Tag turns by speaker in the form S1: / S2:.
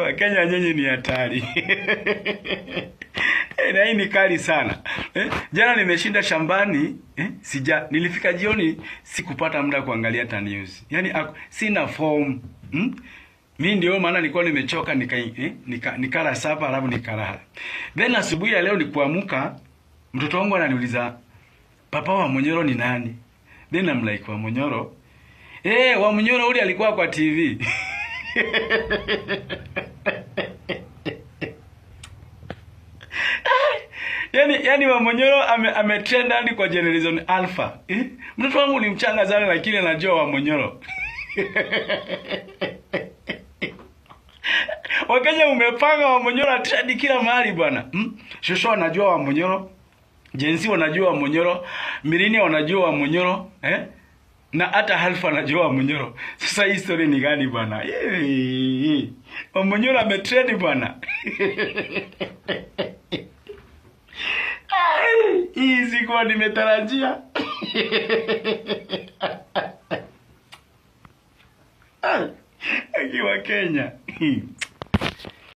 S1: Wakenya nyinyi ni hatari. Na hii ni kali sana. Jana nimeshinda shambani, sija nilifika jioni sikupata muda kuangalia hata news. Yaani sina form. Mi ndio maana nilikuwa nimechoka nikala sapa alafu nikalala. Then asubuhi ya leo nikuamka, mtoto wangu ananiuliza, "Papa wa Munyoro ni nani?" Then I'm like, "Wa Munyoro?" Wa Munyoro ule alikuwa kwa TV. Yaani wa Munyoro ametrend hadi kwa Generation Alpha. Mtoto wangu ni mchanga sana lakini anajua wa Munyoro. Wakenya umepanga wa Munyoro trend kila mahali bwana. Shosho anajua wa Munyoro. Gen Z wanajua wa Munyoro, Millennial wanajua wa Munyoro, Na hata Alpha anajua wa Munyoro. Sasa hii story ni gani bwana? Wa Munyoro ametrend bwana. Hii sikuwa nimetarajia. Akiwa Kenya.